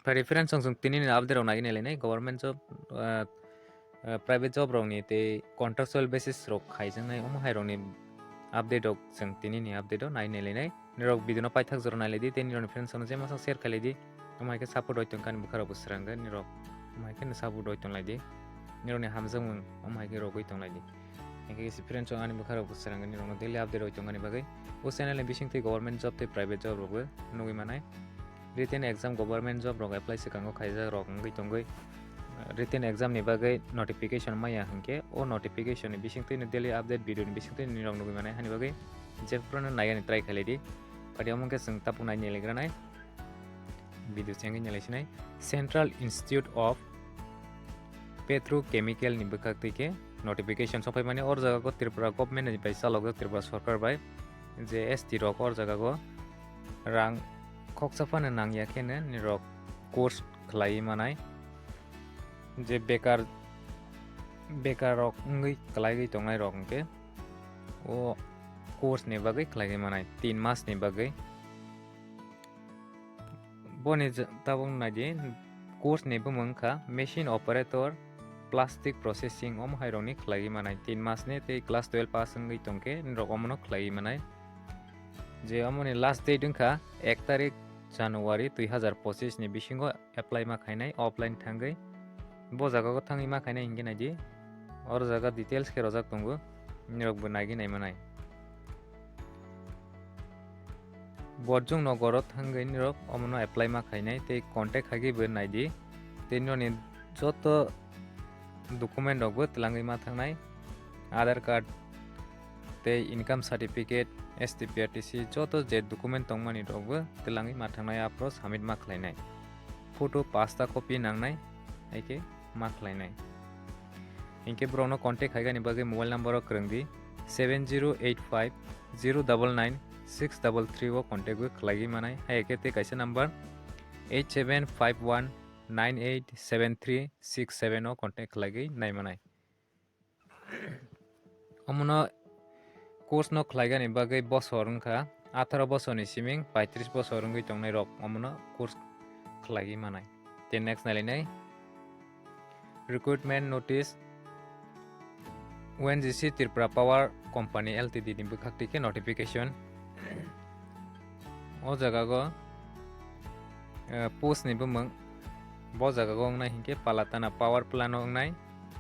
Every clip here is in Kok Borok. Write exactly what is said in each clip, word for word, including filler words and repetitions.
Reference song song tini ni update rok nai nai lainai, government job, ah, ah, private job rok ni tei contractual basis rok khaijaknai omo hai rok ni update rok, chwng tini ni update o nai nai lainai. Nirok video no paithak jora nai lai di, tei nirok ni friends rok no je masa share khai lai di. Omo hai khe support roi tong kha ani bwkha rok bo srang khe nirok, omo hai khe no support roi tong lai di. Nirok ni hamjakmung omo hai khe rogwi tong lai di. Hingkhe friends rok ani bwkha rok bo srang khe nirok no daily update roi tong ani bagwi. O channel ni bising twi government job tei private job rok bo nugwi manai. Written exam, government job rok apply swkango khaijak rok wngwi tongwi, written exam ni bagwi notification maya hinkhe o notification ni bisingtwi no daily update video ni bisingtwi nirok nugwi manai hani bagwi jephru no naiyani try khailai di. Padi omo khe chwng tabuk nai nailaigranai video chengwi nailaisinai. Central Institute of Petrochemical ni bwkhak twi khe notification sokphaimani, or jaga o Tripura government ni bai chalokjak, Tripura sorkar bai, je S T rok or jaga o rang khoksa phano nangya khe no nirok course khlaiwi manai, je bekar, bekar rok wngwi kwlaiwi tongnai rok hwnkhe o course ni bagwi khlaiwi manai tin mas ni bagwi. Boni j-, tabuk nai di, course ni bumung wngkha machine operator, plastic processing, omo hai rok ni khlaiwi manai tin mas ni, tei class twelve pass wngwi tongkhe norok omo no khlaiwi manai. Je omo ni last date wngkha ek tarik January dui hazar pochis ni bisingo apply ma khainai offline thangwi. Bo jaga o thangwi ma khainai hinkhe nai di, oro jaga details khe rojak tongo, norok bo nai di nai manai. Borjong nogoro thangwi norok omono apply ma khainai tei contact hagwi bo nai di. Tei noni joto document rok bo twlangwi ma thangnai, Aadhaar card tei income certificate, S T P R T C, joto je document tongmani rok bo twlangwi ma thangnai, aphuru submit ma khlainai. Photo pasta copy nangnai, hai khe ma khlainai. Hinkhe borokno contact khaigani bagwi mobile number o kwrwng di, seven zero eight five zero double nine six double three o contact bo khlaigwi manai, hai khe tei kaisa number eight seven five one nine eight seven three six seven o contact khlaigwi nai manai. Omono course no khlaigani bagwi bosor wngkha atharo bosorni siming paitris bosor wngwi tongnai rok omono course khlaigwi manai. Tei next nailainai recruitment notice, O N G C Tripura Power Company L T D ni bwkhak twi khe notification. O jaga o, eh, post ni bumung bo jaga o wngnai hinkhe Palatana Power Plant o wngnai,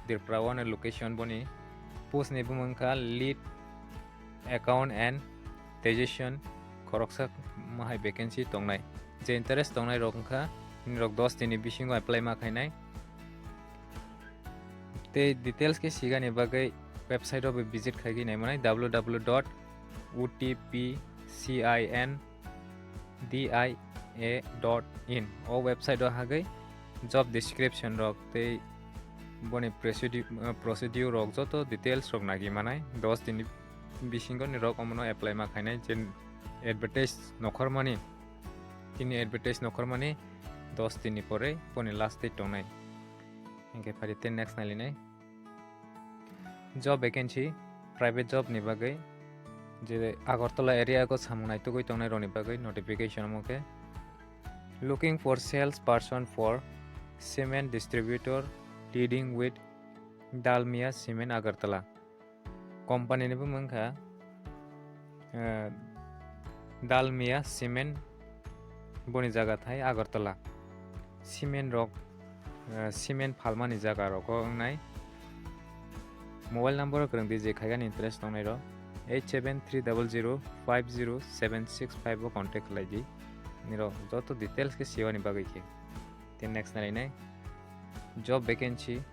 Tripura o location boni. Post ni bumung wngkha lead account and technician, khoroksa mohai vacancy tongnai. Je interest tongnai rok wngkha nini rok dos din ni bisingo apply ma khainai. Tei details khe sigani bagwi website o bo visit khaigwi nai manai, W W W dot O T P C I N D I A dot in. O website o hagwi job description rok tei boni procedure, procedure rok joto details rok nagwi manai. Dos din ni bisingo ni rok omono apply ma khainai, je advertise nokhormani, tini advertise nokhormani dos din ni pore boni last date tongnai. Hinkhe phari tei next nailinai. Job vacancy, private job ni bagwi, je Agartala area o samung naitugwi tongnai rokni bagwi notification omo khe, looking for sales person for cement distributor dealing with Dalmia Cement Agartala. Company ni bumung wngkha, eh, Dalmia Cement, boni jaga thai Agartala. Cement rok, eh, cement phalmani jaga rogo wngnai. Mobile number o kwrwng di je khaigani interest tongnai rok, eight seven three double zero five zero seven six five o contact khlai di. Nirok joto details khe siyoni bagwi khe. Tei next nai nai. Job vacancy.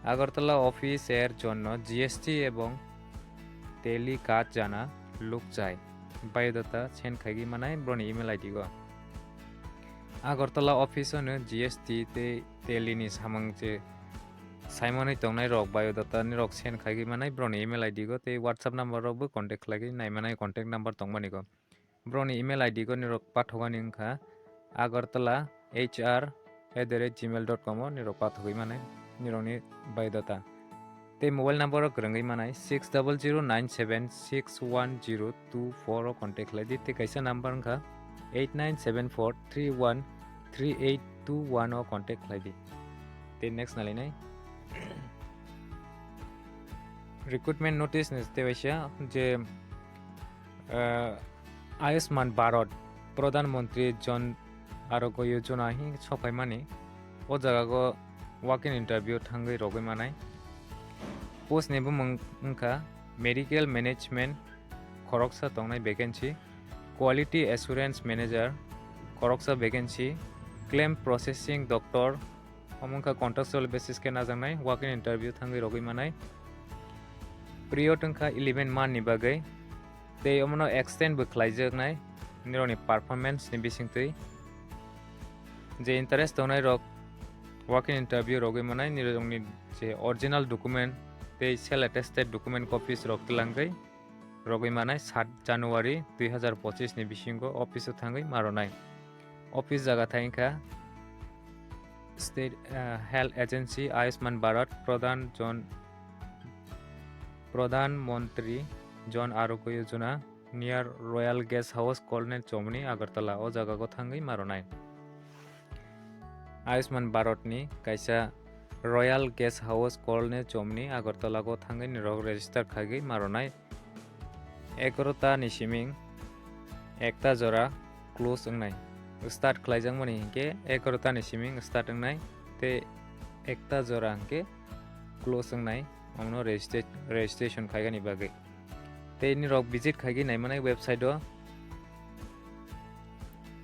Agartala office er jonno G S T ebong teli kaj jana luk chai. Biodata send khaigwi manai broni email I D go. Agartala office ono G S T tei teli ni samung je saimanwi tongnai rok biodata ni rok send khaigwi manai broni email I D go tei WhatsApp number rok bo contact khlaigwi nai manai, contact number tongmani go. Borokni email I D go nirok pathogani wngkha agartala H R at the rate gmail dot com o nirok pathogwi mano nirokni biodata. Tei mobile number o kwrwngwi manai six double zero nine seven six one zero two four o contact khlai di, tei kaisa number wngkha eight nine seven four three one three eight two one o contact khlai di. Tei next nalainai. Recruitment notice ni tei waisa je, ah, Ayushman Bharat Pradhan Mantri Jan Arogya Yojana hi sokhaimani, o jaga go walk-in interview thangwi rogwi manai. Post ni bumung wngkha Medical Management, khoroksa tongnai vacancy, Quality Assurance Manager, khoroksa vacancy, Claim Processing Doctor, omo wngkha contractual basis khe najaknai, walk-in interview thangwi rogwi manai. Period wngkha eleven month ni bagwi, tei omono extend bo khlaijaknai nirokni performance ni bisingtwi. Je interest tongnai rok walk-in interview rogwi manai, nirokni je original document tei self attested document copies rok twlangwi rogwi manai, sat January dui hazar pochis ni bisingo office o thangwi maronai. Office jaga thai wngkha State, ah, Health Agency, Ayushman Bharat, Pradhan Jan, Pradhan Mantri Jan Arogya Yojana, near Royal Guest House, Colony Chomni, Agartala, o jaga go thangwi maronai. Ayushman Bharat ni kaisa Royal Guest House, Colony Chomni, Agartala go thangwi nirok register khaigwi maronai. Egarota ni siming ekta jora close wngnai. Start khlaijakmani hinkhe egarota ni siming start wngnai, tei ekta jora hinkhe close wngnai, omono registra-, registration khaigani bagwi. Tei nirok visit khaigwi naimanai website o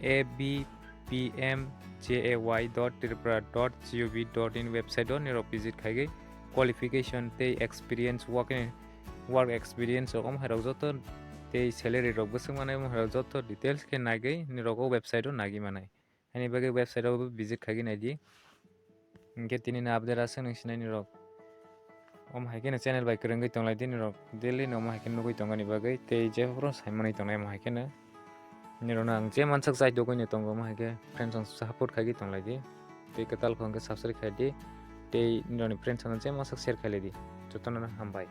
A B P M J A Y dot tripura dot G O V dot in website o nirok visit khaigwi qualification tei experience, working, work experience rok omo hai rok joto tei salary rok bwswk manai omo hai rok joto details khe naigwi nirok o website o nagwi manai. Ani bagwi website o visit khaigwi naidi. Hinkhe tini ni update aswk nung sinai nirok. Omo hai kheno channel bai kwrwngwi tonglai di nirok, daily no omo hai khe nugwi tongani bagwi tei jephuru saimani tongnai omo hai kheno. Nirokno ang je mansak chai dogwi no tongo omo hai khe friends rok support khaigwi tonglai di. Tei kwtal khon khe subscribe khai di. Tei nirokni friends rokno je mansak share khai lai di. Jotono hambai.